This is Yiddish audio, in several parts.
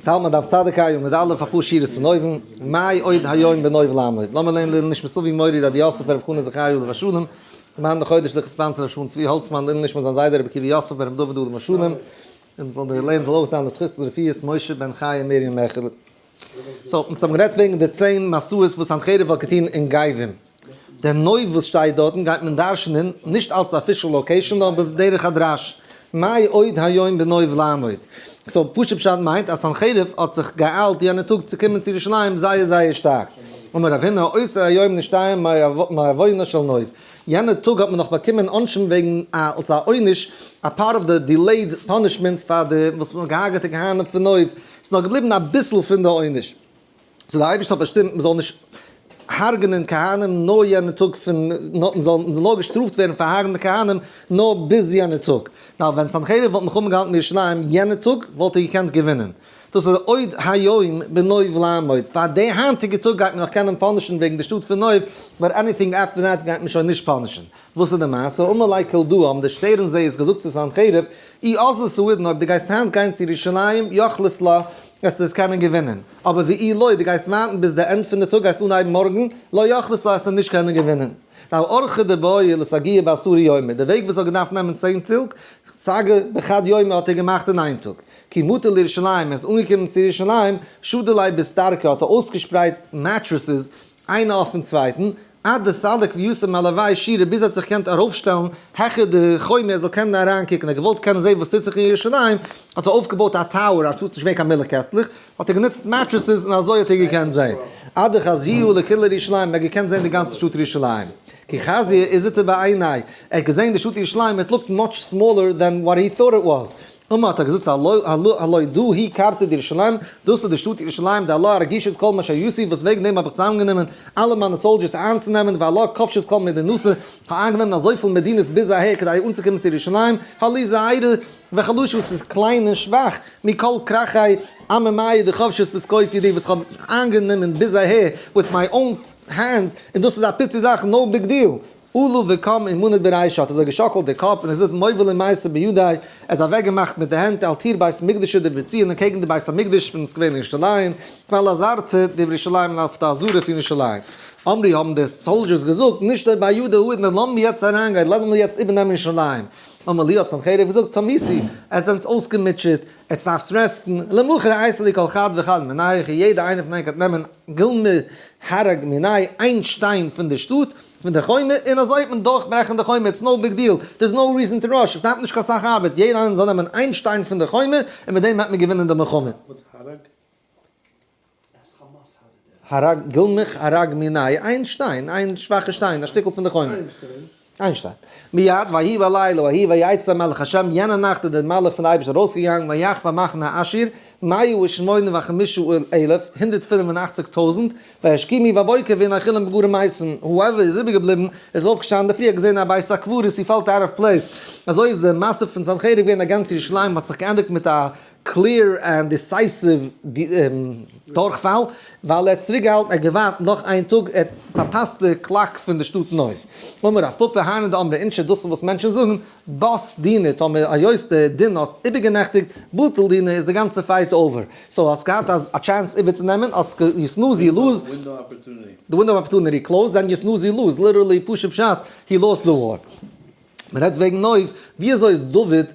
צאלט מען דף צדיק ה עמוד א' אפאר שורות פון אויבן, מאי עוד היום בנוב לעמוד, לאמיר לערנען לעילוי נשמת אבי מורי רבי יוסף ברב חנא זכרי' עליו השלום, למען די חודש לכ' sponsor ר' שמעון צבי האלצמאן לעילוי נשמת זיין זיידע רבי עקיבא יוסף ברב דוד עליו השלום, און זאל די לערנען זאל אויך זיין לזכות לרפואת משה בן חיה מרים מעכיל. so, אונז האבן גערעדט וועגן די 10 מסעות וואס סנחריב האט געטון אין גייבים. דער נוב וואס שטייט דארטן גייט מען דרש'נען נישט אלס official location נאר בדרך הדרש, מה עוד היום בנוב לעמוד. so פשוט פשט מיינט אז סנחריב האט זיך געאיילט יענע טאג צו קומען צו ירושלים זייער זייער שטארק. אמר רב הונא אותו היום נשתייר מעוונה של נוב. יענע טאג האט מען נאך באקומען עונשים וועגן אלס א עונש, א part of the delayed punishment פאר די וואס מ'האט געהארגעט די כהנים פון נוב, ס'איז נאך געבליבן אביסל פון די עונש. so דער אייבערשטער האט באשטימט מען זאל נישט הרג'נען כהנים נאר יענע טאג פון, מען זאל נאר געשטראפט ווערן פאר הרג'נען כהנים נאר ביז יענע טאג. now ווען סנחריב וואלט מלחמה געהאלטן מיט ירושלים יענע טאג וואלט ער געקענט געווינען. דאס איז עוד היום בנוב לעמוד, פאר די היינטיגע טאג גייט מען נאך קענען punish ן וועגן די שטאט פון נוב, but anything after that גייט מען שוין נישט punish ן. וואס איז די מעשה? אמר ליה כולדא האבן די שטערן זעערס געזאגט צו סנחריב, אי אזלת האידנא אויב דו גייסט היינט גיין צו ירושלים יכלת לה וועסטו עס קענען געווינען, אבער ואי לא דו גייסט ווארטן ביז די end פון די טאג גייסט אנהייבן מארגן, לא יכלת לה וועסטו נישט קענען געווינען. now אורחא דבעי לסגויי בעשרה יומי, די וועג וואס האט געדארפט נעמען 10 טאג, סגי בחד יומא האט ער געמאכט אין איין טאג. כי מטא לירושלים, ער איז אנגעקומען צו ירושלים, שדי ליה ביסתרקי האט ער אויסגעשפרייט mattresses איינע אויפן צווייטן, עד דסליק ויתיב מעלוייהו שירא ביז ער האט זיך געקענט ארויפשטעלן העכער די חומה ער זאל קענען אריינקוקן, ער האט געוואלט קענען זען וואס טוט זיך אין ירושלים, האט ער אויפגעבויט א tower אנשטאט ס'נישט געווען קיין מילך קעסטלעך, האט ער גענוצט mattresses און אזוי האט ער געקענט זען. עד דחזיוה לכולה ירושלים, ער האט געקענט זען די גאנצע שטאט ירושלים. כי חזייה עיזתא בעיניה, ער האט געזען די שטאט ירושלים, it looked much smaller than what he thought it was. אמר האט ער געזאגט הלא דא היא קרתא דירושלים, דאס איז די שטאט ירושלים, דעלה ארגישת כל מה שהיוסי, וואס וועגן דעם האב איך צוזאמגענומען אלע מיינע soldiers איינצונעמען, ועלה כבשת כל מדינתא, כ'האב איינגענומען אזויפיל מדינות ביז אהער כדי אנצוקומען צו ירושלים, הלא זעירא וחלושה וואס איז קליין און שוואך, מכל כרכי עממיא דכבשת בתקוף ידי וואס כ'האב איינגענומען ביז אהער with my own hands, און דאס איז א פיצי זאך, no big deal. עלה וקם ומנד ברישא האט אזוי געשאקלט די קאפ און געזאגט מוביל ומעשה בידי, ער האט אוועק געמאכט מיט די הענט על טיר בית מקדשא דבציון אקעגן די בית המקדש פון ס'געווען אין ירושלים, ועל אזהרתא דירושלים און אויף די אזהרה פון ירושלים. אמרי האבן די soldiers געזאגט, נישתו בהדא האידנא לאמיר יעצט אריינגיין, לאמיר יעצט איבערנעמען ירושלים. אמר להו האט סנחריב געזאגט תמותו, עטס זענטס אויסגעמוטשעט, עטס דארפטס rest ן, למחר אייתי לי כל חד וחד מינייכו, יעדע איינער פון ענק האט נעמען גולמא הרג מיניה, איין שטיין פון די שטאט, פון די חומה, און אזוי וועט מען דורכברעכן די חומה, it's no big deal, there's no reason to rush, מ'דארף נישט קיין סאך ארבעט, יעדער איינער זאל נעמען איין שטיין פון די חומה, און מיט דעם וועט מען געווינען די מלחמה. וואטס הרג? הרג, גולמיך הרג מיניה, איין שטיין, איין שוואכע שטיין, א שטיקל פון די חומה. איין שטיין. איין שטיין. מיד ויהי בלילה ההוא ויצא מלאך השם, יענע נאכט איז דער מלאך פון די אייבערשטער ארויסגעגאנגען ויך במחנה אשור, מאה ושמונים וחמשה אלף, 185,000, וישכימו בבוקר והנה כולם פגרים מתים, whoever איז איבערגעבליבן איז אויפגעשטאנען אינדערפרי האט געזען א בית הקברות he felt out of place, אזוי איז די מעשה פון סנחריב געווען א גאנץ ירושלים האט זיך געענדיגט מיט א clear and decisive דורכפאל, ווייל ער האט צוריקגעהאלטן, ער האט געווארט נאך איין טאג, ער האט פארפאסט די clock פון די שטאט נוב. אמר רב פפא היינו דאמרי אינשי, דאס איז וואס מענטשן זאגן, בת דינא, טאמער היות די דין האט איבערגענעכטיגט, בטל דינא, איז די גאנצע fight over. so האסט געהאט א chance איבערצונעמען, האסט you snooze you lose. די window of opportunity closed, then you snooze you lose, literally פשוט פשט, he lost the war. מען רעדט וועגן נוב, ווי אזוי איז דוד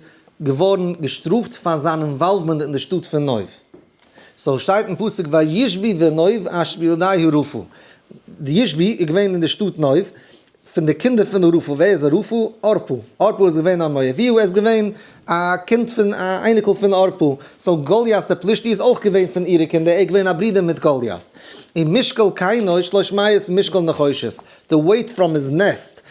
געווארן געשטראפט פאר זיין involvement אין די שטאט פון נוב? so שטייט אין פסוק וישבי בנוב אשר בידי הרפה. די ישבי איז געווען אין די שטאט נוב, פון די קינדער פון הרפה, ווער איז הרפה? ערפה. ערפה איז געווען א מואבי, ער איז געווען א קינד פון א אייניקל פון ערפה. so גוליית דער פלישתי איז אויך געווען פון אירע קינדער, ער איז געווען א ברודער מיט גוליית. און משקל קינו שלוש מאות משקל נחושת. the weight from his nest,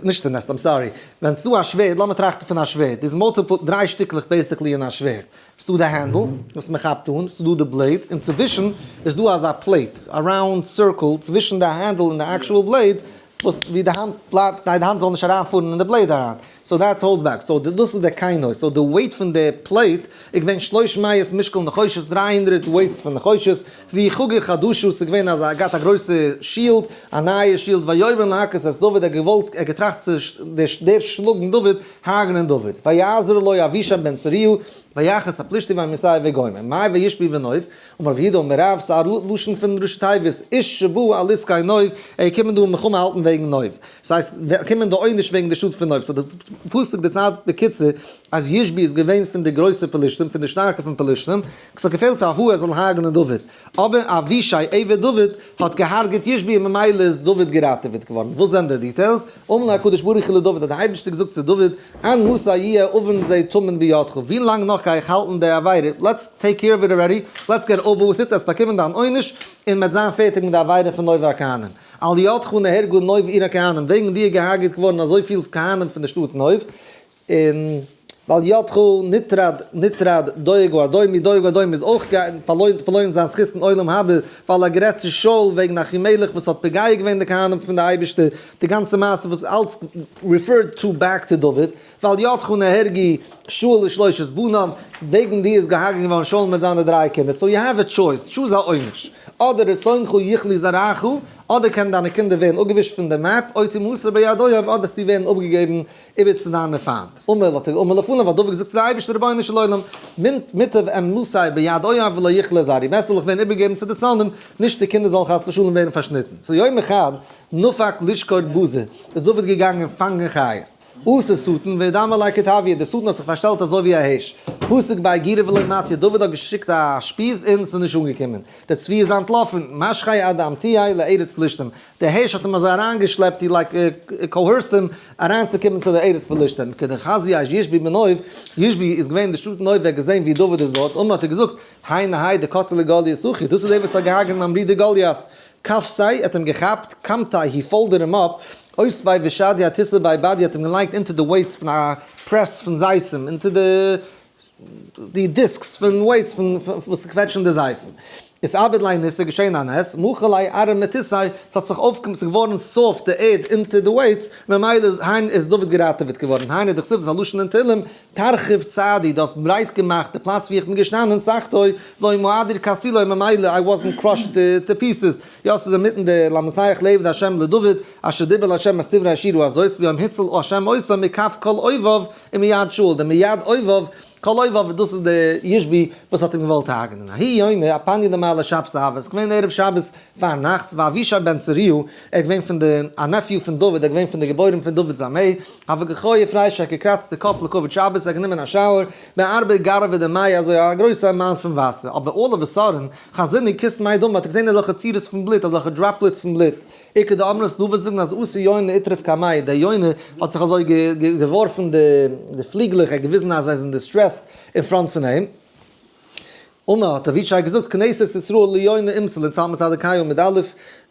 נישט די nest, I'm sorry, ווען ס'דא א שווערד, לאמיר טראכטן פון א שווערד, איז multiple, דריי שטיקלעך basically אין א שווערד, ס'דא די handle וואס מען כאפט אן, ס'דא די blade, און צווישן איז דא אזא plate, א round circle צווישן די handle און די actual blade, וואס ווי די האנט בלייבט, כדי די האנט זאל נישט אריינפארן אין די blade אריין, so that holds back, so דאס איז די קינו, so די weight פון די plate איז געווען שלוש מאות משקל נחושת, 300 weights פון נחושת, והיא חגור חדשה, ס'איז געווען אזא, געהאט א גרויסע shield, א נייע shield, ויאמר להכות את דוד, ער האט געוואלט, ער האט געטראכט צו דערשלאגן דוד, הרג'נען דוד, ויעזר לו אבישי בן צרויה. ויך את הפלישתי וימסהו וגומר. מאי וישבי ונוב, אמר רב יהודה אמר רב, ס'איז א לשון פון ראשי תיבות, איש שבא על עסקי נוב, ער קומען דא מלחמה האלטן וועגן נוב. ס'הייסט, קומען די עונש וועגן די שטאט פון נוב. so די פסוק דערציילט בקיצור אז ישבי איז געווען פון די גרויסע פלישתים, פון די שטארקע פון פלישתים, ס'האט געפעלט א האר ער זאל הרג'נען דוד. אבער אבישי עבד דוד האט געהארגעט ישבי און ממילא איז דוד געראטעוועט געווארן. וואס זענען די details? אמר לו הקדוש ברוך הוא לדוד האט דער אייבערשטער געזאגט צו דוד, עד מתי יהיה עון זה טמון בידך, ווי לאנג נאך גיי איך האלטן די עבירה, let's take care of it already, let's get over with it, וועסט באקומען דיין עונש און מ'וועט זיין פערטיג מיט די עבירה פון נוב הכהנים. על ידך נהרגו נוב עיר הכהנים, וועגן דיר געהארגעט געווארן אזויפיל כהנים פון די שטאט נוב, און ועל ידך נטרד נטרד דואג האדומי, דואג האדומי איז אויך פארלוירן זיין זכות אין עולם הבא, ווייל ער גערעדט צו שאול וועגן אחימלך וואס האט פוגע געווען די כהנים פון די אייבערשטער, די גאנצע מעשה וואס אלץ referred to back to דוד, ועל ידך נהרגו שאול ושלושת בניו, וועגן דיר איז געהארגעט געווארן שאול מיט זיינע דריי קינדער, so you have a choice, choose א עונש, אדער רצונך יכלה זרעך, אדער קענען דיינע קינדער ווערן אפגעווישט פון די map, או תמסר ביד אויב, אדער וועסטו ווערן אפגעגעבן איבער צו דיינע פיינט. אמר האט ער אמר לפניו האט דוד געזאגט צו די אייבערשטער רבונו של עולם, מוטב אמסר ביד אויב ולא יכלה זרעי, בעסער זאל איך ווערן איבערגעגעבן צו די שונאים, נישט די קינדער זאלן חס ושלום ווערן פארשניטן. so יום אחד נפק לשכור בזה, איז דוד געגאנגען פאנגען חיות. אתא שטן ואידמי ליה כטביא, דער שטן האט זיך פארשטעלט אזוי ווי א הערש. פסק ביה גירא ולא מטיא, דוד האט געשיקט א שפיז און ס'איז נישט אנגעקומען. דער צבי איז אנטלאפן, משכיה עד דאמטייה לארץ פלישתים, דער הערש האט אים אזוי אריינגעשלעפט, he like coerced אים אריינצוקומען צו די ארץ פלישתים, כדחזייה ישבי בנוב, ישבי איז געווען אין די שטאט נוב, ער האט געזען ווי דוד איז דארט, אמר האט ער געזאגט, הי נהי דקטלי לגלית אחי, דאס איז דער וואס האט געהארגעט מיין ברודער גלית, תפסיה האט אים געכאפט, קמטיה he folded אים up, אותביה ושדיה אטיסא בי בדיא האט אים געלייגט אונטער די weights פון א press פון זיתים, אונטער די די discs פון weights פון וואס קוועטשן די זיתים. איז עביד ליה ניסא געשען א נס, מחו ליה ארעא מתיתיה, ס'האט זיך אויפגע ס'איז געווארן soft די ערד אונטער די weights, ממילא איז היינט איז דוד געראטעוועט געווארן, היינו דכתיב איז א לשון אין תהלים, תרחיב צעדי, דו האסט ברייט געמאכט די פלאץ ווי איך בין געשטאנען, סחתו, לא מהדור כסילו, ממילא I wasn't crushed to pieces, יא ס'איז אינמיטן די למנצח לעבד השם לדוד, אשר דיבר לה' את דברי השירה הזאת, ביום הציל ה' אותו מכף כל אויביו, ומיד שאול, די מיד אויביו, כל אויביו, דאס איז די ישבי וואס האט אים געוואלט הרג'נען. ההוא יומא, אפניא דמעלי שבתא הוה, עס איז געווען ערב שבת פארנאכטס, ואבישי בן צרויה, ער איז געווען פון די, א nephew פון דוד, ער איז געווען פון די געבוירן פון דוד'ס ארמעי, הוה קא חייף רישיה, האט געקראצט די קאפ לכבוד שבת, ער האט גענומען א shower, בארבע גרבי דמיא, אזוי א גרויסע amount פון וואסער, אבער all of a sudden, חזינהו כסמי דמא, האט ער געזען אזעלכע צורות פון בלוט, אזעלכע droplets פון בלוט. איכא דאמרי ס'דא וואס זאגן אז אתא יונה אטריף קמיה, דער יונה האט זיך אזוי געווארפן די פליגלעך, ער האט געוויזן אז ער איז אין distress אין front פון אים. אמר האט אבישי געזאגט כנסת ישראל ליונה אמתלא אין צלמי צדיק ה עמוד א',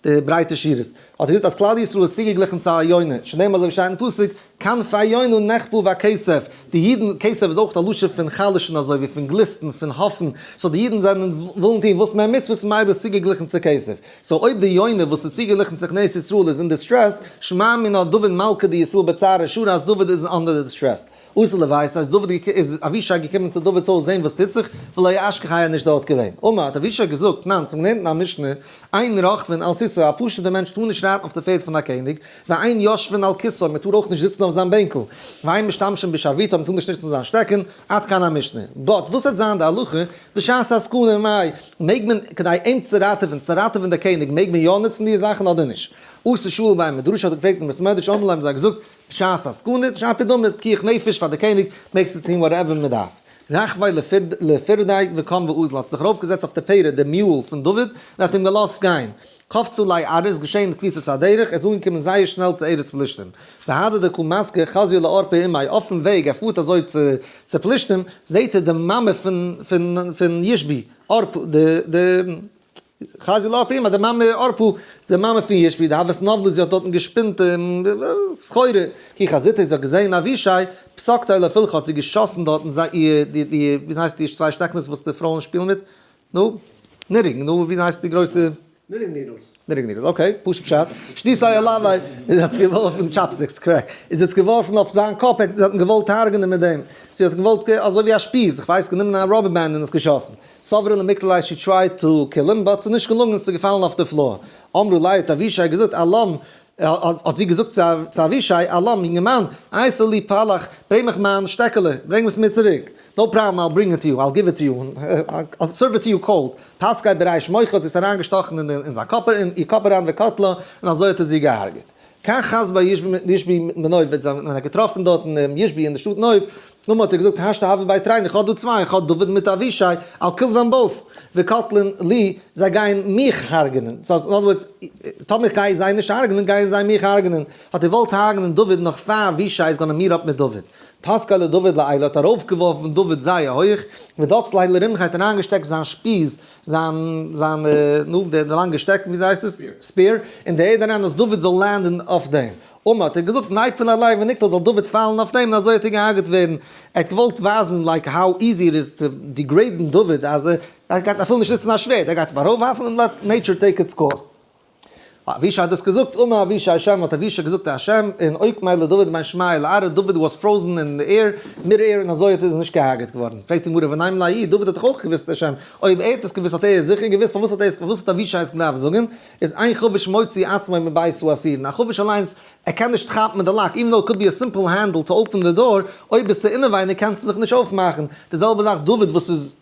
די ברייטע שורות, האט ער געזאגט אז כלל ישראל איז צוגעגליכן צו א יונה, שנאמר אזוי ווי שטייט אין פסוק, כנפי יונה נחפו בכסף, די אידן, כסף איז אויך א לשון פון חלש'ן אזוי ווי פון גליסטן, פון האפן, so די אידן זענען ווילן טון וואס מער מצוות ממילא איז צוגעגליכן צו כסף. so אויב די יונה וואס איז צוגעגליכן צו כנסת ישראל איז אין distress, שמע מינה דוד מלכא דישראל בצערא שרא אז דוד איז under distress. אתא לביתיה איז דוד איז אבישי געקומען צו דוד'ס הויז זען וואס טוט זיך, ולא אשכחיה איז נישט דארט געווען. אמר האט אבישי געזאגט, תנן, צום געלערנטן א משנה, אין רוכבין על סוסו, א פשוט'ער מענטש טאר נישט רייטן אויף די פערד פון א קעניג, ואין יושבין על כסאו, מען טאר אויך נישט זיצן אויף זיין בענקל, ואין משתמשין בשרביטו, מען טאר נישט נוצן זיין שטעקן, עד כאן המשנה. but וואס וועט זיין די הלכה בשעת הסכנה מאי, מעג מען, כדי אים צו ראטעווען, צו ראטעווען די קעניג, מעג מען יא נוצן די זאכן אדער נישט? אתא שאיל בי מדרשא האט געפרעגט אין בית מדרש אמרו ליה האבן זיי געזאגט, בשעת הסכנה, שפיר דמי, פיקוח נפש פאר די קעניג, מעגסטו טון whatever מען דארף. רכביה לפרדיה וקם ואזל האט זיך ארויפגעזעצט אויף די פערד, די mule פון דוד, און האט אים געלאזט גיין. קפצה ליה ארעא איז געשען קפיצת הדרך, ער איז אנגעקומען זייער שנעל צו ארץ פלישתים. בהדי דקא מסקי חזייה לערפה אמיה, אויפן וועג ער פארט אזוי צו פלישתים, זעט ער די מאמע פון ישבי, ערפה, די חזייה לערפה אמיה, די מאמע ערפה, די מאמע פון ישבי, דהות נבלא, זי האט דארטן געשפינט סחורה, כי חזיתיה, זי האט געזען אבישי, פסקתיה לפולחא, האט זי געשאסן דארטן איר, די, ווי הייסט די צוויי שטעקנעס וואס די פרויען שפילן מיט? נו, knitting, נו, ווי הייסט די גרויסע? Knitting needles. Knitting needles, okay, פשוט פשט. שדיתיה עילויה, זי האט עס געווארפן, chopsticks, correct. זי האט עס געווארפן אויף זיין קאפ, זי האט אים געוואלט הרג'נען מיט דעם. זי האט געוואלט, אזוי ווי א שפיז, איך ווייס, גענומען א rubber band און עס געשאסן. סברה למיקטליה she tried to kill him, but ס'איז נישט געלונגען, ס'איז געפאלן אויף די floor. אמרה ליה האט אבישי געזאגט, אלם, האט זי געזאגט צו אבישי, אלם, יונגערמאן, אייתי לי פלך, ברענג מיך מיין שטעקעלע, ברענג עס מיר צוריק. No problem, I'll bring it to you, I'll give it to you, I'll serve it to you cold. פסקיה בריש מוחא האט זי עס אריינגעשטאכן אין זיין קאפ, אין איר קאפ אריין וקטלה, און אזוי האט ער זי געהארגעט. כך חז ביי ישבי בנוב, ווען ער האט געטראפן דארטן ישבי אין די שטאט נוב, אמר האט ער געזאגט השתא הוו בי תרין, איך האב דא צוויי, איך האב דוד מיט אבישי, I'll kill them both, וקטלין לי, זיי גייען מיך הרג'נען, so in other words, טאמער איך גיי זיי נישט הרג'נען גייען זיי מיך הרג'נען, האט ער געוואלט הרג'נען דוד נאך פאר אבישי איז gonna meet up מיט דוד. פסקיה לדוד לעילא האט ארויפגעווארפן דוד זייער הויך, ודץ ליה לרומחיה האט אריינגעשטעקט זיין שפיז, זיין, זיין, נו, די לאנגע שטעקן, וויאזוי הייסט עס? Spear, אין די ערד אריין אז דוד זאל land ן אויף דעם. אמר האט ער געזאגט ניפול עליה ונקטל זאל דוד פאלן אויף דעם און אזוי האט ער געהארגעט ווערן. ער האט געוואלט ווייזן like how easy it is to degrade ן דוד אז ער גייט אפילו נישט נוצן א שווערד ער גייט אים ארויפווארפן און let nature take its course. אבישי האט דאס געזאגט, אמר אבישי שם האט אבישי געזאגט א שם, און אוקמיה לדוד בין שמיא לארעא, דוד was frozen in the air, mid air, און אזוי האט ער איז נישט געהארגעט געווארן. פרעגט די גמרא ונימא ליה, דוד האט דאך אויך געוואוסט א שם, אויב ער האט עס געוואוסט האט ער עס זיכער געוואוסט, פארוואס האט ער עס פארוואס האט אבישי עס געדארפט זאגן? איז אין חבוש מוציא עצמו מבית האסורין, א חבוש אליינס ער קען נישט כאפן מיט די lock, even though it could be a simple handle to open the door, אויב ביסטו אינעווייניג קענסטו דיך נישט אויפמאכן, די זעלבע זאך דוד וואס איז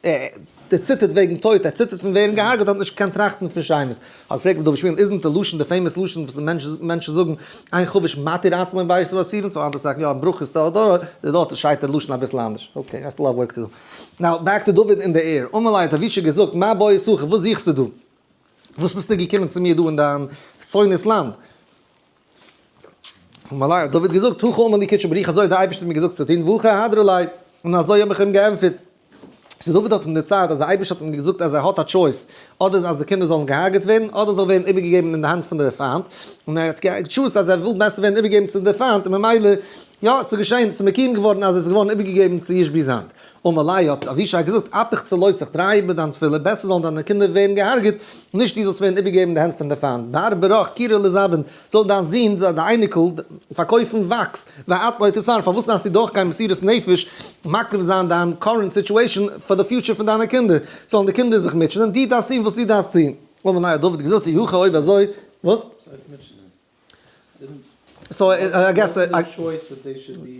ער ציטערט וועגן טויט, ער ציטערט פון ווערן געהארגעט האט נישט געקענט טראכטן פון שמות, האט געפרעגט רבי דוד שמואל isn't די לשון די famous לשון וואס די מענטשן זאגן אין חבוש מתיר עצמו מבית האסורין, so אנדערע זאגן יא אין ברכות דא דא דארט שטייט די לשון אביסל אנדערש, okay, I still have work to do. Now back to דוד אין די air, אמר ליה האט אבישי געזאגט מה בעית הכא וואס זוכסטו דא? וואס ביסטו געקומען צו מיר דא אין דיין שונא'ס לאנד? אמר ליה האט דוד געזאגט, הכי אמר לי קודשא בריך אזוי האט דער אייבערשטער מיר געזאגט צו טון, והכי אהדרי ליה, און אזוי האב איך אים געענטפערט. So דוד האט אים דערציילט אז דער אייבערשטער האט אים געזאגט אז ער האט א choice, אדער אז די קינדער זאלן געהארגעט ווערן, אדער זאל ווערן איבערגעגעבן אין די האנט פון די פיינט, און ער האט גע choose ט אז ער וויל בעסער ווערן איבערגעגעבן צו די פיינט, און ממילא, יא, ס'איז געשען, ס'איז מקוים געווארן אז ער איז געווארן איבערגעגעבן צו ישבי'ס האנט. אמר ליה האט אבישי געזאגט, אפיך צלותיך, דריי איבער דיין תפילה, בעסער זאלן דיינע קינדער ווערן געהארגעט, נישט דו זאלסט ווערן איבערגעגעבן אין די הענט פון די פיינט. בר ברך כורא לזבין, זאל דיין זון, דיין אייניקל, פארקויפן וואקס, ואת לא תסרב, פארוואס דארפסטו דורכגיין מסירות נפש, מקריב זיין דיין current situation פאר די future פון דיינע קינדער, זאלן די קינדער זיך מוטשענען, דו דארפסט טון וואס דו דארפסט טון. אמר ליה האט דוד געזאגט, אי הכי אויב אזוי, וואס? וואס הייסט מוטשענען? So I guess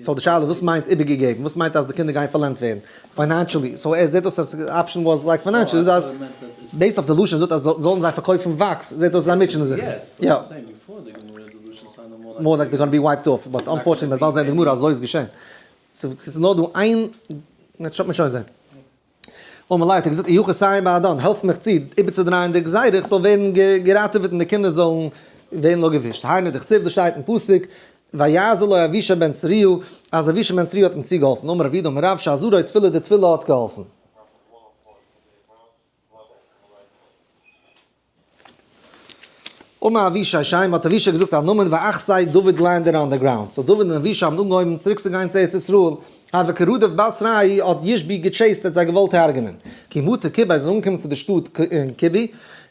so די שאלה וואס מיינט איבערגעגעבן? וואס מיינט אז די קינדער גייען פארלענדט ווערן? Financially. So ער זעט אויס אז option was like financially. Based אויף די לשון זאגט אז זאלן זיי פארקויפן וואקס זעט אויס זיי מוטשענען זיך. יא. More like they're gonna be wiped off. But unfortunately מ'וועט באלד זען די גמרא אזוי איז געשען. ס'איז נאר דא איין, יעצט שטאפ מיר שוין זען. אמר ליה האט ער געזאגט אי הכי סייע בהדן, העלף מיך צו איבערצודרייען די גזירה איך זאל ווערן געראטעוועט און די קינדער זאלן ווערן אפגעווישט, היינו דכתיב דאס שטייט אין פסוק ויעזר לו אבישי בן צרויה, אז אבישי בן צרויה האט אים צוגעהאלפן, אמר רב יהודה אמר רב שעזרו תפילה די תפילה האט געהאלפן. אמר אבישי שם, האט אבישי געזאגט א נאמען ואחתיה דוד landed on the ground, so דוד און אבישי האבן אנגעהויבן צוריק צו גיין צו ארץ ישראל, הוה קא רדיף בתרייהו האט ישבי גע chase ט האט זיי געוואלט הרג'נען, כי מטו כובי זיי זענען אנגעקומען צו די שטאט כובי,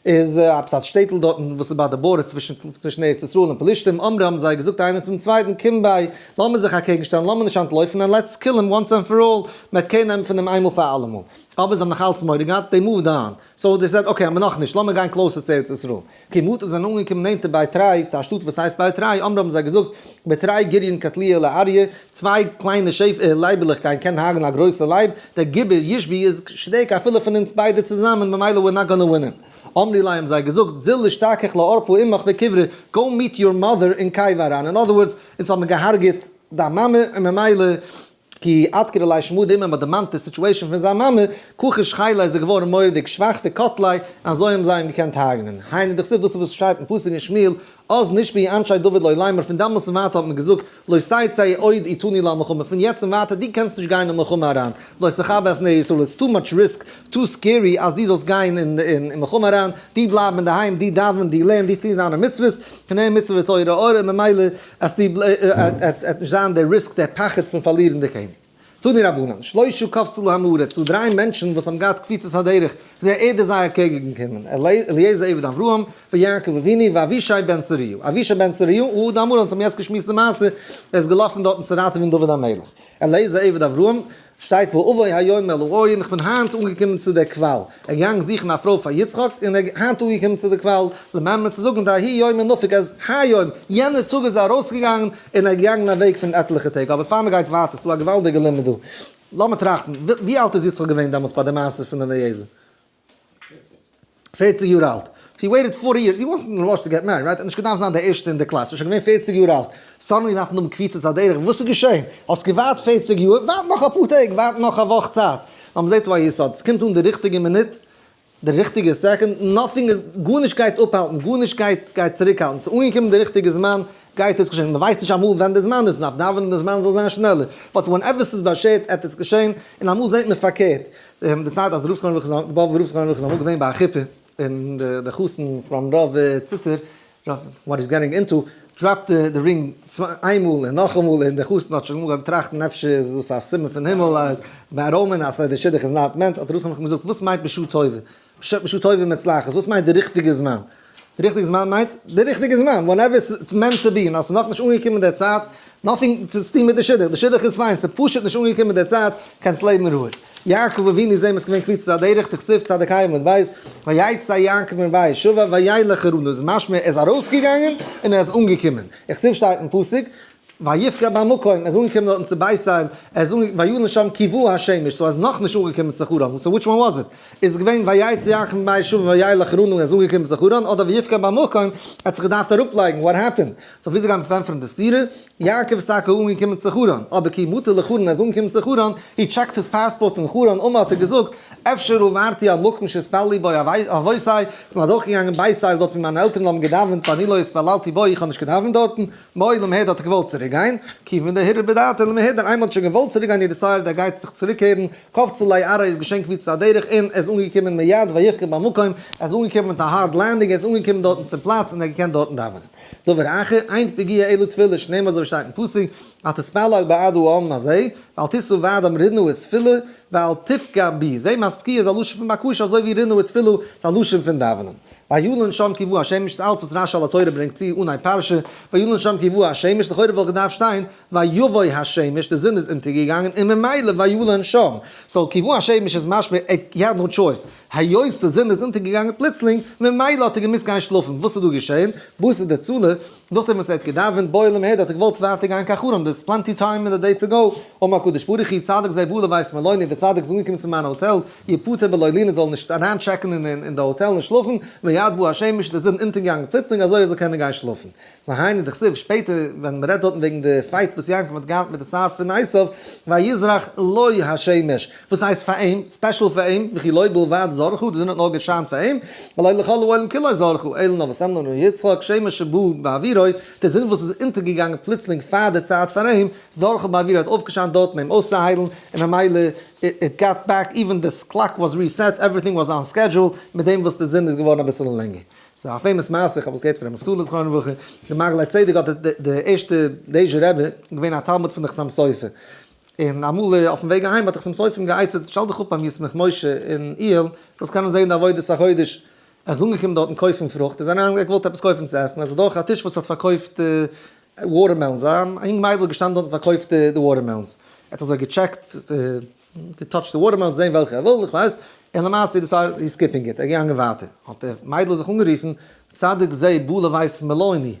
איז עפעס א שטעטל דארטן וואס איז ביי די border צווישן ארץ ישראל און פלישתים, אמרי האבן זיי געזאגט איינער צום צווייטן קום ביי, לאמיר זיך אקעגן שטעלן, לאמיר נישט אנטלויפן, and let's kill him once and for all, מען וועט קעיר נעמען פון אים איינמאל פאר אלעמאל. אבער זיי האבן נאך אלץ מורא געהאט, they moved on. So they said okay האמיר נאכנישט, לאמיר גיין closer צו ארץ ישראל. כי מטו זענען אנגעקומען נענטער בי תרי צו א שטאט וואס הייסט בי תרי, אמרי האבן זיי געזאגט, בתרי גוריין קטלוה לאריא, צוויי קליינע שעף לייבעלעך גייען קענען הרג'נען א גרויסע לייב, דער גיבור ישבי איז שטערקער אפילו פון אונז ביידע צוזאמען ממילא we're not gonna win him. אמרי ליה האבן זיי געזאגט, זיל אשתכח לערפא אמך בקברא, go meet your mother אין קבר אריין, in other words, אונז האבן געהארגעט דיין מאמע און ממילא כי אדכרו ליה שמא דאמא מ'האט דערמאנט די situation פון זיין מאמע, כחש חיליה איז ער געווארן מורא'דיג שוואך וקטליה, און אזוי האבן זיי אים געקענט הרג'נען. היינו דכתיב דאס איז וואס שטייט אין פסוק אין שמואל, אז נשבעו אנשי דוד לו לאמר פון דעמאלס און ווייטער האט מען געזאגט, לא תצא עוד אתנו למלחמה, פון יעצט און ווייטער דו קענסט נישט גיין אין מלחמה אריין, לא תכבה את נר ישראל, it's too much risk, too scary אז דו זאלסט גיין אין מלחמה אריין, דו בלייב אינדערהיים, דו דאווען, דו לערן, דו טו דיינע מצוות, כי נר מצוה ותורה אור, און ממילא אז די עט נישט זיין די risk די פחד פון פארלירן די קעניג. תנו רבנן, שלשה קפצו לעם הארץ, ס'דא דריי מענטשן וואס האבן געהאט קפיצת הדרך, די ערד איז זיי אקעגן געקומען, אליעזר עבד אברהם, ויעקב אבינו, ואבישי בן צרויה. אבישי בן צרויה, הוא דאמרן, אונז האבן יעצט געשמועסט די מעשה, ער איז געלאפן דארטן צו ראטעווען דוד המלך. אליעזר עבד אברהם, שטייט ואבוא היום אל העין, איך בין היינט אנגעקומען צו דער קוואל. ער איז געגאנגען זוכן א פרוי פאר יצחק, און ער איז היינט אנגעקומען צו דער קוואל, למימרא צו זאגן דההוא יומא נפיק אז היום, יענער טאג איז ער ארויסגעגאנגען, און ער איז געגאנגען א וועג פון עטליכע טעג. אבער פאר מען גייט ווייטער, ס'איז דא א געוואלדיגע לימוד דא. לאמיר טראכטן, ווי אלט איז יצחק געווען דעמאלטס ביי די מעשה פון אליעזר? פערציג יאר אלט. He waited 40 years, he wasn't in a rush to get married, right? ער האט נישט געדארפט זיין דער ערשטער אין די קלאס, ער איז שוין געווען פערציג יאר אלט. Suddenly דארף מען האבן קפיצת הדרך, וואס איז געשען? האסט געווארט פערציג יאר, ווארט נאך אפאר טעג, ווארט נאך א וואך צייט. נאר מ'זעט דא א יסוד, ס'קומט אן די ריכטיגע מינוט, די ריכטיגע second, nothing איז, גארנישט גייט אפהאלטן, גארנישט גייט גייט צוריקהאלטן, ס'איז אנגעקומען די ריכטיגע זמן, גייט עס געשען, מ'ווייסט נישט אמאל ווען די זמן איז, מ'דארף דאווענען די זמן זאל זיין שנעלער, but whenever ס'איז באשערט עט עס געשען, און אמאל זעט מען פארקערט, די צייט אז די רב זכרונו לברכה, די באבובער רב זכרונו לברכה איז אמאל געווען ביי א חופה, און די חתן פראם רב ציטער, what he's getting into, drop ט די רינג איינמאל און נאכאמאל, און די חתן האט שוין אנגעהויבן טראכטן אפשר איז דאס א סימן פון הימל אז ביי ראמען אז די שידוך איז not meant, האט דער רב געזאגט וואס מיינט בשעה טובה? בשעה טובה ומוצלחת, וואס מיינט די ריכטיגע זמן? די ריכטיגע זמן מיינט די ריכטיגע זמן, whenever it's meant to be, און אז ס'איז נאכנישט אנגעקומען די צייט, nothing צו טון מיט די שידוך, די שידוך איז פיין, ס'איז פשוט נישט אנגעקומען די צייט, קענסט לעבן רואיג. יעקב אבינו זעהן מיר ס'איז געווען קפיצת הדרך, דכתיב צדיק ה' עמוד בית, ויצא יעקב מבאר שבע וילך חרנה, איז משמע ער איז ארויסגעגאנגען און ער איז אנגעקומען, וכתיב שטייט אין פסוק, ויפגע במקום, ער איז אנגעקומען דארטן צו בית אל, ער איז אנגעקומען, וילן שם כי בא השמש, so ער איז נאכנישט אנגעקומען צו חרן, so which one was it? איז עס געווען ויצא יעקב מבאר שבע וילך חרנה און ער איז אנגעקומען צו חרן, אדער ויפגע במקום, ער האט זיך געדארפט אראפלייגן, what happened? So וויאזוי גייט מען פארענטפערן די סתירה? יעקב איז טאקע אנגעקומען צו חרן, אבער כי מטא לחרן, ער איז אנגעקומען צו חרן, he checked his passport אין חרן, אמר האט ער געזאגט, אפשר עברתי על מקום שהתפללו בו אבותי, איך בין אדורכגעגאנגען בית אל דארט ווי מיינע עלטערן האבן געדאווענט ואני לא התפללתי בו, איך האב נישט געדאווענט דארטן, בעי למיהדר האט ער געוואלט צוריק גיין, כיוון דהרהר בדעתיה למיהדר, איינמאל האט שוין געוואלט צוריק גיין he decided ער גייט זיך צוריק קערן, קפצה ליה ארעא איז געשען קפיצת הדרך און ער איז אנגעקומען מיד ויפגע במקום, ער איז אנגעקומען מיט א hard landing, ער איז אנגעקומען דארטן צום פלאץ און ער האט געקענט דארטן דאווענען. דבר אחר, אין פגיעה אלא תפילה, שנאמר אזוי ווי שטייט אין פסוק, אל תתפלל בעד העם הזה, ואל תשא בעדם רנה ותפילה, ואל תפגע בי. זעהט מען אז פגיעה איז א לשון פון בקשה אזוי ווי רנה ותפילה איז א לשון פון דאווענען. וילן שם כי בא השמש ס'איז אלץ וואס רש"י על התורה ברענגט צו אנהייב פרשה, וילן שם כי בא השמש, לכאורה וואלט געדארפט שטיין ויבוא השמש, די זון איז אונטערגעגאנגען און ממילא וילן שם. So כי בא השמש איז משמע he had no choice, היות די זון איז אונטערגעגאנגען פלוצלינג, ממילא האט ער געמוזט גיין שלאפן, וואס איז דא געשען? וואס איז די צלה? נאכדעם וואס ער האט געדאווענט בעי למיהדר האט ער געוואלט ווייטער גיין קיין חרן, there's plenty time in the day to go, אמר הקדוש ברוך הוא צדיק זה בא לבית מלוני, דער צדיק איז אנגעקומען צו מיין האטעל, יפטר בלא לינה זאל נישט אריין טשעקן אין די האטעל און שלאפן, מיד בא השמש, די זון אונטערגעגאנגען פלוצלינג אזוי ער זאל קענען גיין שלאפן. והיינו דכתיב, שפעטער ווען מען רעדט דארטן וועגן די fight וואס יעקב האט געהאט מיט די שר פון עשיו, ויזרח לו השמש, וואס הייסט פאר אים? Special פאר אים, וכי לו בלבד זרחה, די זון האט נאר געשיינט פאר אים, הלא לכל העולם כולו זרחה, אלא נאר וואס אמר יצחק, שמש שבא בעבורו, די זון וואס איז אונטערגעגאנגען פלוצלינג פאר די צייט פאר אים, זרחה בעבורו האט אויפגעשיינט דארטן אים אויסצוהיילן, און ממילא it got back, even the clock was reset, everything was on schedule, מיט דעם וואס די זון איז געווארן אביסעלע לענגער. ס'איז א famous מעשה, איך האב עס געהערט פון ר' נפתלי זכרונו לברכה, דער מעגלי צדק האט די ערשטע דעזשער רבי געווען א תלמיד פון די חתם סופר, און אמאל אויפן וועג אהיים האט דער חתם סופר אים גע'עצה'ט, שטעל דיך אפ ביים ישמח משה אין איהעל, זאלסט קענען זעהן די עבודת הקודש, ער איז אנגעקומען דארטן קויפן פרוכט, איז אריין, ער האט געוואלט עפעס קויפן צו עסן, ער איז אדורך א טיש וואס האט פארקויפט watermelons, א יונג מיידל איז געשטאנען דארט און פארקויפט די watermelons, ער האט אזוי געטשעקט, געטאטשט די watermelons זעהן וועלכע ער וויל, איך ווייס, און למעשה איז ער skipping it, ער איז געגאנגען ווייטער, האט די מיידל זיך אנגערופן, צדיק זה בא לבית מלוני,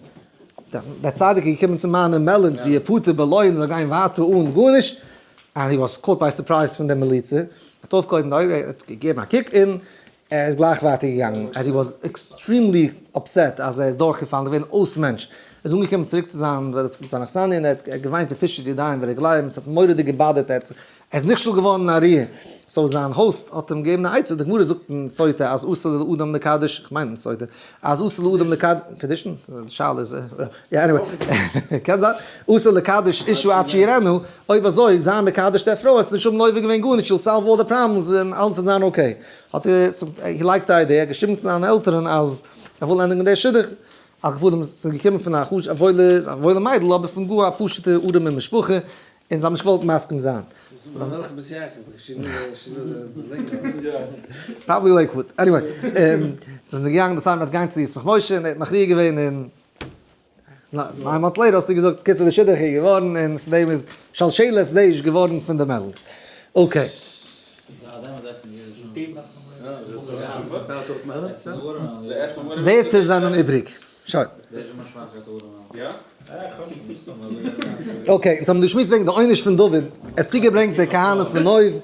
דער צדיק איז געקומען צו מיינע melons ויפטר בלא און זאל גיין ווייטער אן גארנישט, and he was caught by surprise פון די מליצה, האט אויפגעהויבן די אויגן, האט געגעבן א קוק און ער איז גלייך ווייטער געגאנגען, and he was extremely upset אז ער איז דורכגעפאלן, געווען אויס מענטש, ער איז אנגעקומען צוריק צו זיין זיין אכסניא און ער האט געוויינט בפישוט ידיים ורגליים, עס האט מורא'דיג געבאדערט, ער איז נכשל געווארן אין א ראיה, so זיין host האט אים געגעבן א עצה, די גמרא זאגט אין סוטה אז אסור לאדם לקדש, איך מיין אין סוטה, אז אסור לאדם לקדש, קידושין? די שאלה איז, יא anyway, קען זיין, אסור לקדש אשה עד שיראנה, אויב אזוי זיי מקדש די פרוי, האסט נישט האבן עובר געווען גארנישט, you'll solve all the problems און אלעס וועט זיין okay. האט ער, he liked the idea, געשריבן צו זיינע עלטערן אז ער וויל ענדיגן די שידוך, על כל פנים ס'איז געקומען פון א וואוילע מיידל אבער פון גאר א פשוטע ארעמע משפחה, און זיי האבן נישט געוואלט מסכים זיין. Probably Lakewood. Anyway, זענען זיי געגאנגען די סאמע האט געגאנגען צו ישמח משה און ער האט מכריע געווען און nine months later האסטו געזאגט קיצור די שידוך איז געווארן און פון דעם איז שלשלת דעיש געווארן פון די melons. Okay. ווערטער זענען איבריג. שוין. okay, אונז האבן געשמועסט וועגן די עונש פון דוד, ער האט צוגעברענגט די כהנים פון נוב,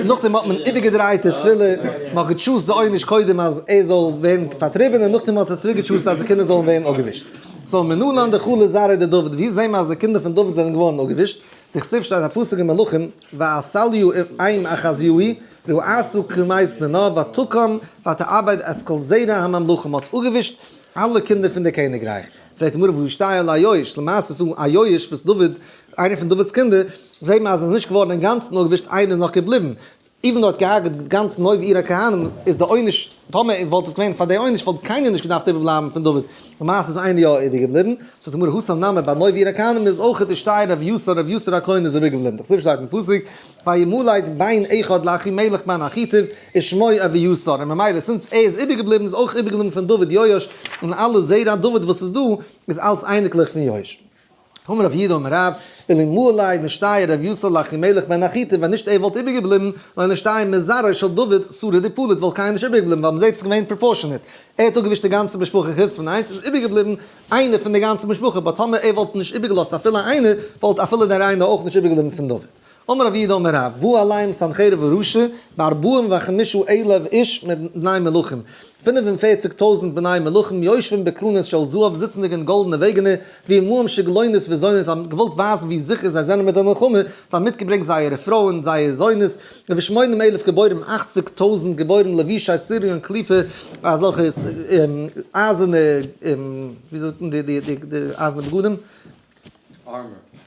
נאכדעם האט מען איבערגעדרייט די תפילה, מען האט גע choose ט די עונש קודם אז ער זאל ווערן פארטריבן און נאכדעם האט ער צוריק גע choose ט אז די קינדער זאלן ווערן אפגעווישט. so מנלן דכלו זרעיה דדוד, ווי זעהן מיר אז די קינדער פון דוד זענען געווארן אפגעווישט? דכתיב שטייט א פסוק אין מלכים, ועתליה אם אחזיהו ראתה כמת בנה ותקם ותאבד את כל זרע הממלכה, מען האט אפגעווישט אלע קינדער פון די קעניגרייך. פרעגט די גמרא והא אישתייר ליה יואש, למעשה איז דא א יואש וואס דוד, איינער פון דוד'ס קינדער, זעהט מען אז עס איז נישט געווארן אינגאנצן אפגעווישט איינער איז נאך געבליבן, even though האט געהארגעט גאנץ נוב עיר הכהנים איז די עונש, טאמער וואלט עס געווען פאר די עונש וואלט קיינער נישט געדארפט איבערבלייבן פון דוד, למעשה איז איינער יא איבערגעבליבן, זאגט די גמרא התם נמי ביי נוב עיר הכהנים איז אויך אישתייר אביתר, אביתר הכהן איז איבערגעבליבן, דכתיב שטייט אין פסוק וימולד בן אחד לאחימלך בן אחיטוב ושמו אביתר, און ממילא since ער איז איבערגעבליבן איז אויך איבערגעבליבן פון דוד יואש, און אלע זרע דוד וואס איז דא איז אלץ אייניקלעך פון יואש. אמר רב יהודה אמר רב, אלמלי נשתייר אביתר לאחימלך בן אחיטוב, ווען נישט ער וואלט איבערגעבליבן, לא נשתייר מזרעו של דוד שריד ופליט וואלט קיינער נישט איבערגעבליבן ווייל מ'זעט ס'איז געווען proportionate, ער האט אפגעווישט די גאנצע משפחה חוץ פון איינס איז איבערגעבליבן איינער פון די גאנצע משפחה, but טאמער ער וואלט נישט איבערגעלאזט אפילו איינער, וואלט אפילו דער איינער אויך נישט איבערגעבליבן פון דוד. אמר רב יהודה אמר רב, בא עליהם סנחריב הרשע, בארבעים וחמשה אלף איש מבני מלכים, 45 טויזנט בני מלכים יושבים בקרונות של זהב זיצנדיג אין גאלדענע וועגענער, ועמהם שגלונות וזונות, זיי האבן געוואלט ווייזן ווי זיכער זיי זענען מיט די מלחמה, זיי האבן מיטגעברענגט זייערע פרויען, זייער זונות, ושמונים אלף גיבורים, 80 טויזנט גיבורים לבושי שריון קליפה, אזעלכע אייזערנע, ווי זאגט מען די אייזערנע בגדים?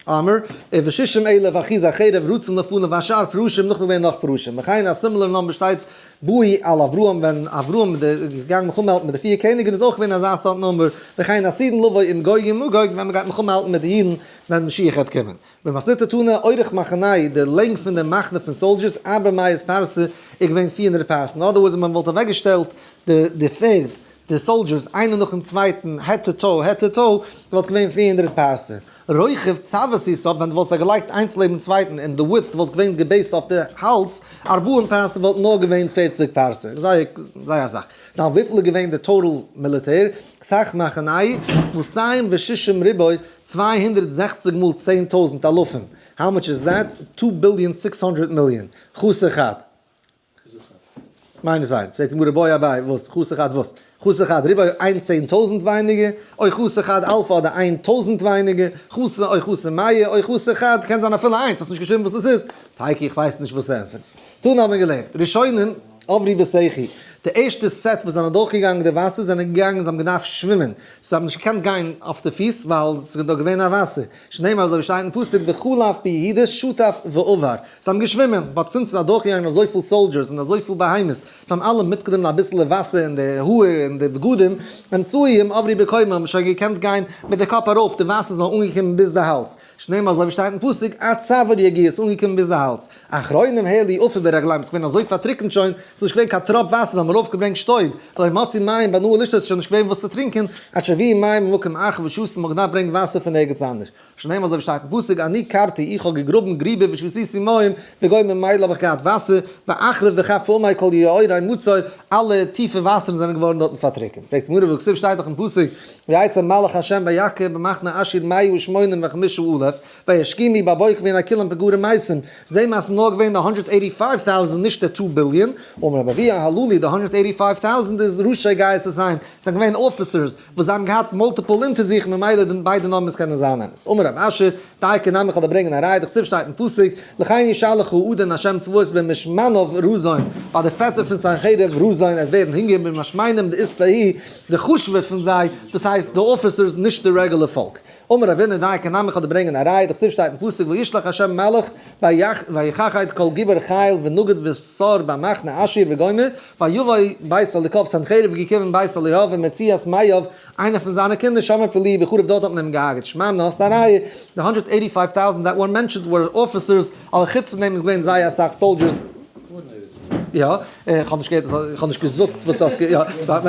armor, ושישים אלף אחוזי חרב רצים לפניו והשאר פרושים, נאכדעם געווען נאך פרושים, וכן א similar number שטייט באו אל אברהם ווען אברהם איז געגאנגען מלחמה האלטן מיט די פיר קעניגן איז אויך געווען אזא סארט number, וכן עתידין לבוא עם גוג ומגוג ווען מ'גייט מלחמה האלטן מיט די אידן ווען משיח וועט קומען. במתניתא תנא אורך מחנהו די לענג פון די מחנה פון soldiers ארבע מאות פרסה איז געווען 400 פרסה, אין other words ווען מ'וואלט אוועקגעשטעלט די פערד די soldiers איינער נאכן צווייטן head to toe head to toe וואלט געווען 400 פרסה. רוחב צוואתיו ווען דו וואלסט זיי געלייגט איינס לעבן צווייטן און די width וואלט געווען גע base ט אויף די האלז, ארבעים פרסה וואלט נאר געווען 40 פרסה. זייער זייער אסאך. דאן וויפיל איז געווען די total מיליטער? סך מחנהו, מאתים ושישים ריבוא, 260 מאל 10,000 אלפים. How much is that? 2 billion 600 מיליאן. חסר חד. Minus איינס, פרעגט די גמרא בעי אביי וואס? חסר חד וואס? חסר חד ריבוא איין 10,000 ווייניגער, או חסר חד אלפא אדער 1,000 ווייניגער, חסר או חסר מאה או חסר חד, קען זיין אפילו איינס, האסט נישט געשריבן וואס עס איז, תיקו איך ווייס נישט וואס ענטפערן. תנא האט מען געלערנט, ראשונים עברו בסחי, די ערשטע set וואס זענען אדורכגעגאנגען די וואסער זענען געגאנגען זיי האבן געדארפט שווימען, זיי האבן נישט געקענט גיין אויף די פיס ווייל ס'איז דאך געווען א וואסער, שנאמר אזוי ווי שטייט אין פסוק וחלף ביהודה שטף ועבר, זיי האבן געשווימען, but since ס'איז אדורכגעגאנגען אזויפיל soldiers און אזויפיל בהמות, זיי האבן אלע מיטגענומען אביסעלע וואסער אין די האר און די בגדים, אמצעיים עברו בקומה האבן שוין געקענט גיין מיט די קאפ ארויף, די וואסער איז נאר אנגעקומען ביז די האלז, שנאמר אזוי ווי שטייט אין פסוק עד צוואר יגיע, ס'איז אנגעקומען ביז די האלז. אחרונים העלו עפר ברגליהם, ס'איז געווען אזוי פארטריקנט שוין, ס'איז נישט געווען קיין טראפ וואסער, זיי האבן ארויפגעברענגט שטויב, ולא מצאו מים בנהר לשתות, ס'איז שוין נישט געווען וואס צו טרינקען, עד שהביאו מים ממקום אחר ושתו, מ'האט געדארפט ברענגען וואסער פון ערגעץ אנדערש. שנאמר אזוי ווי שטייט אין פסוק, אני כרתי, איך האב געגראבן גריבער ושתיתי מים, וגומר ממילא האב איך געהאט וואסער, ואחרב בכף פעמי כל יאורי מצור, אלע טיפע וואסערן זענען געווארן דארטן פארטריקענט. פרעגט די גמרא והכתיב שטייט דאך אין פסוק, ויצא מלאך ה' ויקר במחנה אשור מאה ושמונים וחמשה אלף, וישכימו בבוקר והנה כולם פגרים מתים, זעה מיר אז ס'איז נאר געווען די הונדערט eighty five thousand נישט די two billion, אמר רבי אבהו הללו די הונדערט eighty five thousand איז ראשי גייסות זיין, ס'זענען געווען officers וואס זיי האבן געהאט multiple אונטער זיך ממילא די ביידע numbers קענען זיין אמת. אמר רב אשי, דייקא נמי כ'וועל דיר ברענגען א ראיה דכתיב שטייט אין פסוק, לכן ישלח האדון השם צבאות במשמניו רזון, ביי די פעטער פון סנחריב רזון עט ווערן הונגער במשמנים דאית בהו די חשוב'ע פון זיי, דאס הייסט די officers נישט די רעגולער פאלק. אמר רבינא דייקא נמי כ'וועל דיר ברענגען א ראיה, דכתיב שטייט אין פסוק וישלח ה' מלאך ויכחד כל גיבור חיל ונגד ושר במחנה אשור וגומר, ויבא בית אלוקיו סנחריב איז געקומען בית אלוהיו ומציאת מיאב איינער פון זיינע קינדער שם הפליאה בחרב דארט האט מען אים געהארגעט שמע מינה האסט א ראיה די הונדערט eighty five thousand that were mentioned were officers אבער חוץ פון דעם איז געווען זייער אסאך soldiers. יא, איך האב נישט געהערט, איך האב נישט געזאגט וואס דו האסט יא,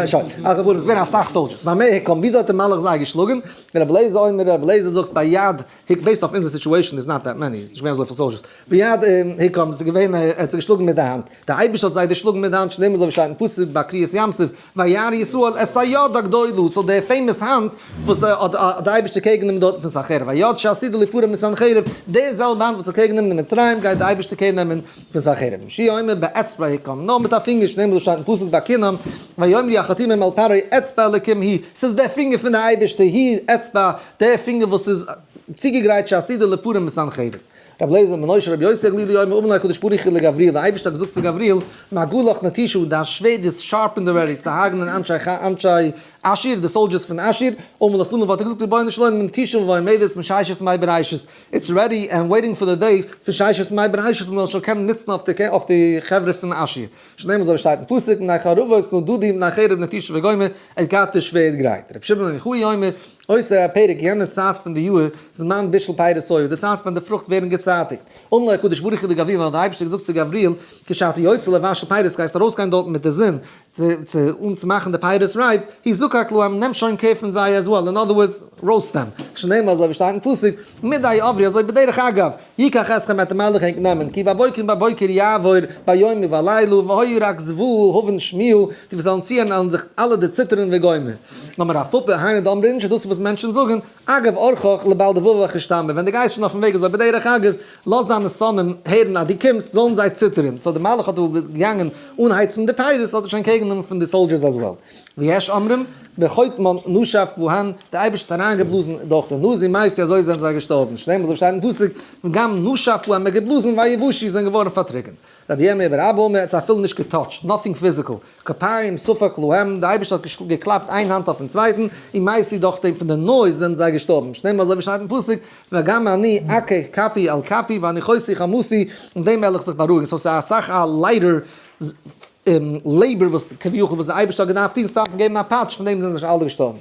שוין, על כל פנים, ס'איז געווען אסאך soldiers, במה הכום, וויאזוי האט דער מלאך זיי געשלאגן? רבי אליעזר אומר, רבי אליעזר זאגט ביד הכום, based אויף אונזער situation איז not that many, ס'איז נישט געווען אזויפיל soldiers, ביד הכום, ס'איז געווען, ער האט זיי געשלאגן מיט די האנט, דער אייבערשטער האט זיי דערשלאגן מיט די האנט, שנאמר אזוי ווי שטייט אין פסוק ביי קריעת ים סוף, וירא ישראל את היד הגדולה, so די famous האנט וואס האט די אייבערשטער קעגן נעמען דארטן פון סנחריב, היד שעתידה ליפרע מסנחריב, די זעלבע האנט וואס האט קעגן נעמען די מצרים גייט די אייבערשטער קעגן נעמען פון סנחריב. רבי יהושע אומר באצבע הכום, נאר מיט א פינגער, שנאמר אזוי שטייט אין פסוק ביי קינם, ויאמרו החרטומים אל פרעה אצבע אלקים היא, ס'איז דער פינגער פון די אייבערשטער, היא אצבע, דער פינגער וואס איז צוגעגרייט שעתידה ליפרע מסנחריב. רבי אליעזר בנו של רבי יוסי הגלילי אומר אמר לו הקדוש ברוך הוא לגבריאל, דער אייבערשטער האט געזאגט צו גבריאל, מגלך נטושה, דיין שווערד איז sharpened already צו הרג'נען אנשי אשור, די soldiers פון אשור, אמר לפניו האט ער געזאגט רבונו של עולם נטושה ועומדת מששת ימי בראשית, it's ready and waiting for the day פון ששת ימי בראשית מען זאל שוין קענען נוצן אויף די חברה פון אשור, שנאמר אזוי שטייט אין פסוק מפני חרבות נדדו מפני חרב נטושה וגומר, ער האט געהאט די שווערד גרייט. רבי שמעון בן יוחאי אומר, אותו הפרק יענע צייט פון די יאהר, זמן בישול פירות היה, די צייט ווען די פרוכט ווערן געצייטיגט. אמר לו הקדוש ברוך הוא לגבריאל האט דער אייבערשטער געזאגט צו גבריאל, כשאתה יוצא לבשל פירות גייסט ארויסגיין דארטן מיט די זון צו אן צו מאכן די פירות ripe, הזדקק להם נעם שוין care פון זיי as well, in other words, roast them, שנאמר אזוי ווי שטייט אין פסוק, מדי עברי אזוי בדרך אגב, יקח אתכם וועט דער מלאך ענק נעמען, כי בבוקר בבוקר יעבור ביום ובלילה, והיה רק זוועה הבין שמועה, די וואס וועלן צוהערן וועלן זיך אלע דערציטערן וגומר. אמר רב פפא, היינו דאמרי אינשי, דאס איז וואס מענטשן זאגן, אגב אורחך לבל דבבך אשתמר, ווען דו גייסט שוין אויפן וועג אזוי בדרך אגב, לאז דיינע שונאים הערן אז דו קומסט, זאלן זיי ציטערן. so דער מלאך האט דא געגאנגען אנהייצן די פירות, האט ער שוין קעגן פון די soldiers as well. ויש אומרים, בחוטמן נשף בהן, דער אייבערשטער האט אריינגעבלאזן דורך די נאז ומתו אזוי זענען זיי געשטארבן, שנאמר אזוי שטייט אין פסוק, וגם נשף בהן מען האט געבלאזן ויבשו זענען געווארן פארטריקענט. רבי ירמי' בר אבא אומר, ער האט זיי אפילו נישט געטאטשט, nothing physical, כפיים ספק להם, דער אייבערשטער האט געקלאפט איין האנט אויפן צווייטן, ומתו דורך דעם פון די noise זענען זיי געשטארבן, שנאמר אזוי ווי שטייט אין פסוק, וגם אני אכה כפי אל כפי והניחותי חמתי, אין דעם וועל איך זיך בארואיגן, so ס'איז אסאך א lighter labor וואס כביכול וואס דער אייבערשטער האט געדארפט טון סתם פון געבן א פאטש פון דעם זענען זיי שוין אלע געשטארבן.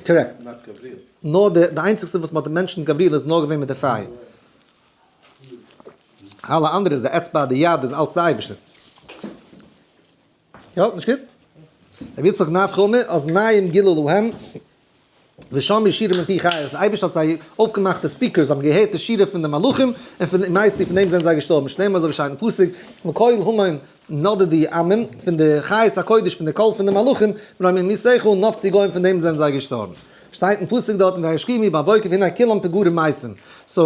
correct. נאר די איינציגסטע וואס מ'האט mentioned גבריאל איז נאר געווען מיט די פייער. אלע אנדערע איז די אצבע די יד איז אלץ די אייבערשטער. יא, נישט גוט? רבי יצחק נפחא אומר אזניים גילו להם ושמעו שירה מפי חיות, דער אייבערשטער האט זיי אויפגעמאכט די speakers, זיי האבן געהערט די שירה פון די מלאכים, און פון די מייסטער, פון דעם זענען זיי געשטארבן, שנאמר אזוי ווי שטייט אין פסוק, מקול המון נדדו עמים, פון די חיות הקודש, פון די קול פון די מלאכים, ברוממותך נפצו גוים, פון דעם זענען זיי געשטארבן. שטייט אין פסוק דארטן וישכימו בבוקר והנה כולם פגרים מתים, so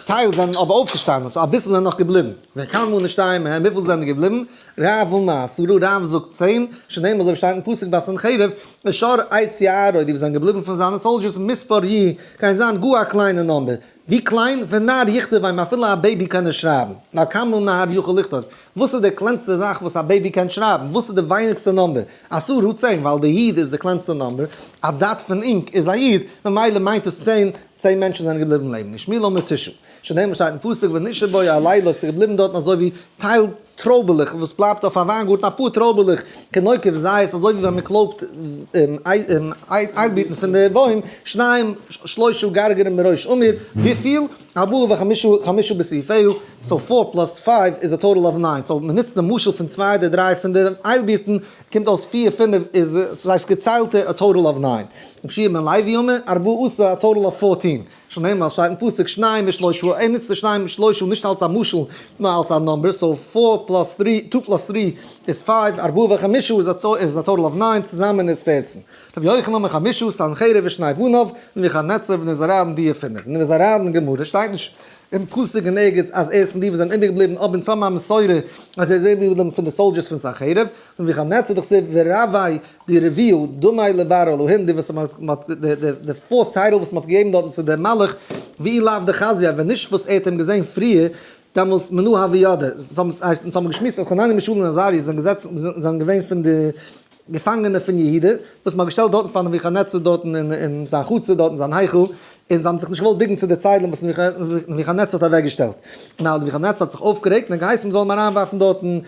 טייל זענען אבער אויפגעשטאנען, so אביסל זענען נאך געבליבן, וכמה נשתייר מהם, וויפיל זענען געבליבן? רב אמר עשרה, רב זאגט 10, שנאמר אזוי ווי שטייט אין פסוק ביי סנחריב, ושאר עץ יערו, די וואס זענען געבליבן פון זיינע soldiers, מספר י, גייען זיין גאר א קליינע number, ווי קליין? ונער יכתוב בהם, אפילו א baby קען עס שרייבן, נאר כמה נער יכול לכתוב, וואס איז די קלענסטע זאך וואס א baby קען שרייבן? וואס איז די ווייניגסטע number? עשרה 10, ווייל די יוד איז די קלענסטע number, א דאט פון אינק איז א יוד, ממילא מיינט עס 10, 10 מענטשן זענען געבליבן לעבן, ושמואל אמר תשעה. שנאמר שטייט אין פסוק ונשאר בו הלילה, ס'איז געבליבן דארטן אזוי ווי טייל טרויבעלעך וואס בלייבט אויף א וויינגארטן אפאר טרויבעלעך כנקב זית אזוי ווי ווען מען קלויבט איילבירטן פון די בוים, שניים שלושה גרגרים מראש עמיר, וויפיל? ארבעה וחמישה בסעיפיו, so four plus five איז א total of nine, so מען נוצט די משל פון צוויי אדער דריי פון די איילבירטן, קומט אויס פיר פינף איז ס'הייסט געציילטע א total of nine. רבי יהושע בן לוי אומר, ארבעה עשר א total of 14. שנאמר שטייט אין פסוק שניים ושלושה, ער נוצט די שניים ושלושה נישט אלס א משל נאר אלס א number, so four plus three, two plus three איז five, ארבעה וחמישה איז א total of nine, צוזאמען איז 14. רבי יוחנן אומר חמישה, סנחריב ושני בניו, נבוכדנצר ונבוזראדן די פינף. נבוזראדן גמרא שטייט נישט אין פסוק אין ערגעץ אז ער איז פון די וואס זענען איבערגעבליבן אבער אונז האבן א מסורה אז ער איז איבערגעבליבן פון די soldiers פון סנחריב, נבוכדנצר דכתיב ורבי די רביעי דמי לבר אלהים די וואס מ'האט די fourth title וואס מ'האט געגעבן דארטן צו דער מלאך ואי לאו דחזייה ווען נישט וואס ער האט אים געזען פריער דעמאלס מנא הוה ידע אונז האבן געשמועסט אז חנניה מישאל און עזריה זענען געזעצן זענען געווען פון די געפאנגענע פון יהודה וואס מ'האט געשטעלט דארטן פאר נבוכדנצר דארטן אין זיין חצר דארט אין זיין היכל. און זיי האבן זיך נישט געוואלט בוקן צו די צלם וואס נבוכדנצר האט אוועקגעשטעלט. און נבוכדנצר האט זיך אויפגערעגט און געהייסן מ'זאל אים אריינווארפן דארטן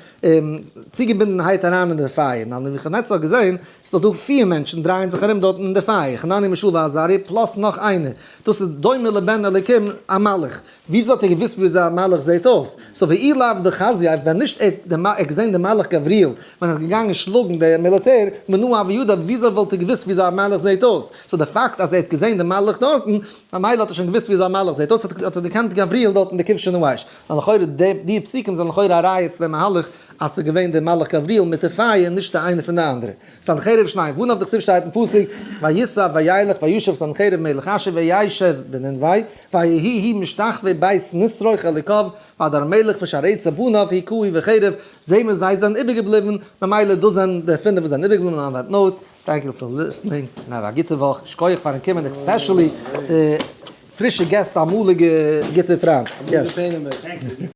צוגעבינדענהייט אריין אין די פייער. און נבוכדנצר האט געזען ס'איז דאך דא פיר מענטשן דרייען זיך ארום דארטן אין די פייער, חנניה מישאל ועזריה plus נאך איינער, דאס איז דומה לבן אלוקים א מלאך. וויאזוי האט ער געוואוסט וויאזוי א מלאך זעהט אויס? so ואי לאו דחזייה, ווען נישט ער האט געזעהן די מלאך גבריאל ווען ער איז געגאנגען שלאגן די מיליטער, מנא הוה ידע, וויאזוי וואלט ער געוואוסט וויאזוי א מלאך זעהט אויס? so די פאקט אז ער האט געזעהן די מלאך דארטן, ממילא האט ער שוין געוואוסט וויאזוי א מלאך זעהט אויס, האט ער דערקענט גבריאל דארט אין די כבשן האש. ווייל לכאורה די פסוקים זענען לכאורה א ראיה צו דעם מהלך אז ס'איז געווען דער מלאך גבריאל מיט די פייער נישט די איינע פון די אנדערע. סנחריב שנים בניו דכתיב שטייט אין פסוק ויסע וילך וישב סנחריב מלך אשור וישב בנינוה ויהי הוא משתחווה בית נסרוך אלוקיו ואדרמלך ושרצר בניו הכהו בחרב זעהן מיר זיי זענען איבערגעבליבן ממילא דאס זענען די פינף וואס זענען איבערגעבליבן on that note thank you for listening און have א גוטע וואך שכוח פארן קומען especially די פרישע געסט אמאליגע גוטע פריינט.